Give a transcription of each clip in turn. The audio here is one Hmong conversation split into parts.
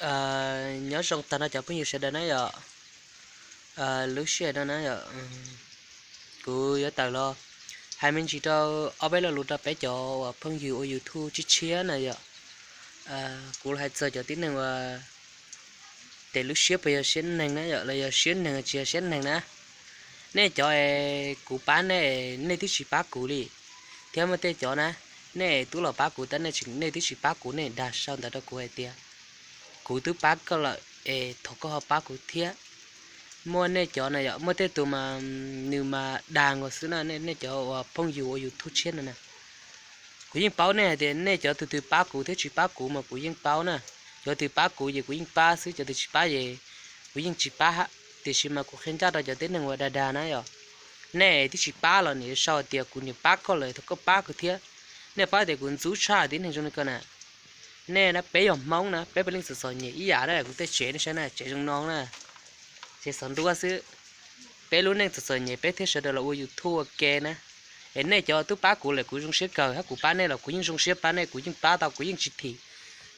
Nyob zoo tag nrho cov phooj ywg sawv daws na yom. Lub sij hawm no na yom, kuv yuav tawm los hais me ntsis rau ob peb lo lus rau peb cov uas phooj ywg ua YouTube tshiab tshiab na yom. Kuv los hais txog cov tib neeg uas tes lub siab puas yog siab neeg na yom, los yog siab neeg tsis yog siab neeg na. Nej cov es kuv pab nej, nej twb tsis pab kuv li, thiab muaj tej cov na, nej twb los pab kuv tab nej tseem, nej twb tsis pab kuv, nej dag sau ntawv rau kuv hais tias kuv twb pab koj lawm es thaum koj ho pab kuv thiab. Muaj nej cov na yom, muaj tej tus mas nws mas dag nkaus xwb na, nej cov uas phooj ywg ua YouTube tshiab no na. Kuv yeej paub nej hais tias nej cov tus twg pab kuv thiab tsis pab kuv mas kuv yeej paub na. Cov twg pab kuv ces kuv yeej pab xwb, cov twg tsis pab ces kuv yeej tsis pab hab. Tiam sis mas kuv qhia ncaj rau cov tib neeg uas dag dag na yom. Nej twb tsis pab los nim sau tias kuv niam pab koj lawm, thaum koj pab kuv thiab. Nej paub tias kuv ntxub tshaj tib neeg zoo li ko na. Nej na, peb yog Hmoob na, peb puav leej txom txom nyem ib yam na, kuv tej tsev nej saib na, tsev zoo no na, tsev xov nruab xwb. Peb lub neej txom txom nyem peb thiaj sawv daws los ua YouTube ua ke na. Es nej cov twb pab kuv lawm kuv zoo siab kawg, hab kuv pab nej los kuv yeej zoo siab pab nej, kuv yeej pab tau, kuv yeej tsis thim.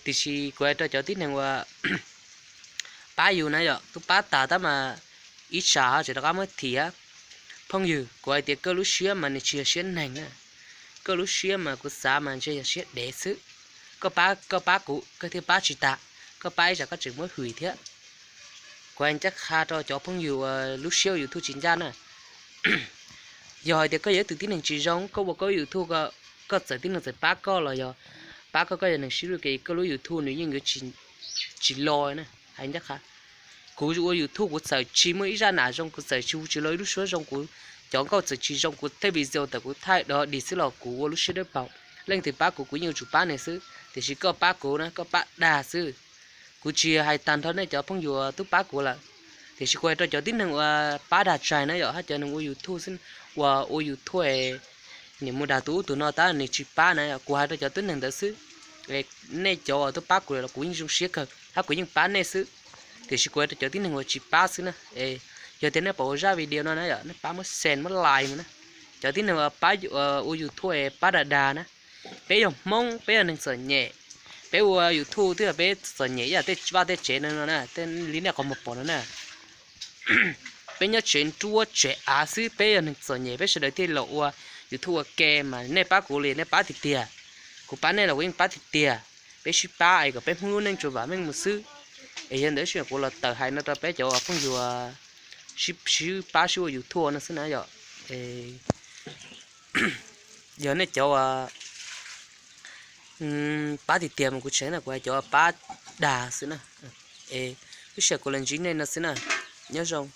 Tiam sis kuv hais rau cov tib neeg uas pab yus na yom, twb pab tas tab mas ib tsam ho tseem rov qab muab thim hab. Phooj ywg, kuv hais tias koj lub siab mas nws tsis yog siab neeg na. Koj lub siab mas kuv xav mas ntshe yog siab dev xwb. Koj pab, koj pab kuv koj thiaj pab tsis tas, koj pab ib tsam koj tseem muab hwm thiab. Kuv hais ncaj qha rau cov phooj ywg uas lub siab ua YouTube tsis ncaj na. Yog hais tias koj yog ib tug tib neeg tsis zoo, koj ua koj YouTube, koj txawm tib neeg txawm pab koj los yog pab koj, koj yog neeg sib luj kev, koj lub YouTube nws yeej yuav tsis lo na. Hais ncaj qha, kuv ua YouTube kuv txawm tsis muaj ib zaj nam zoo, kuv txawm tsis hu tsis lo ib lub suab zoo, kuv cov nkauj txawm tsis zoo, kuv tej video txawm kuv thaij dog dig xwb los kuv ua lub siab dawb paug. Leej twg pab kuv, kuv yeej yuav tsum pab nws xwb, tiam sis koj pab kuv na, koj pab dag xwb. Kuv tsis hais tag nrho nej cov phooj ywg twb pab kuv lawm, tiam sis kuv hais rau cov tib neeg uas pab dag tsaig na yom, hab cov neeg ua YouTube xwb, uas ua YouTube nim mus dag tus ub tus no tab nws tsis pab na, kuv hais rau cov tib neeg ntawd xwb. Nej cov uas twb pab kuv lawm los kuv yeej zoo siab kawg hab kuv yeej pab nej xwb, tiam sis kuv hais rau cov tib neeg uas tsis pab xwb na. Yog tias nej pom ua zaj video no na yom, nej pab muab share muab like mus na. Cov tib neeg uas pab ua YouTube pab dag dag na, peb yog Hmoob, peb yog neeg txom nyem, peb ua YouTube twb yog peb txom nyem ib yam tej vaj tej tsev no no na, li nej qhov muag pom no na. Peb nyob tsev nruab tsev av xwb, peb yog neeg txom nyem, peb sawv daws thiaj los ua YouTube ua ke, mas nej pab kuv li nej pab tiag tiag, kuv pab nej los kuv yeej pab tiag tiag. Peb sib pab es kom peb Hmoob lub neej tsuas vam meej mus xwb. Es yog ntawd sij kuv los tawm hais no rau peb cov phooj ywg sib pab sib ua YouTube no xwb na yom. Yog nej cov pab tiag tiag mas kuv tseem na, kuv hais cov pab dag xwb na. Es lub sij hawm kuv los ntsib nej no xwb na, nyob zoo.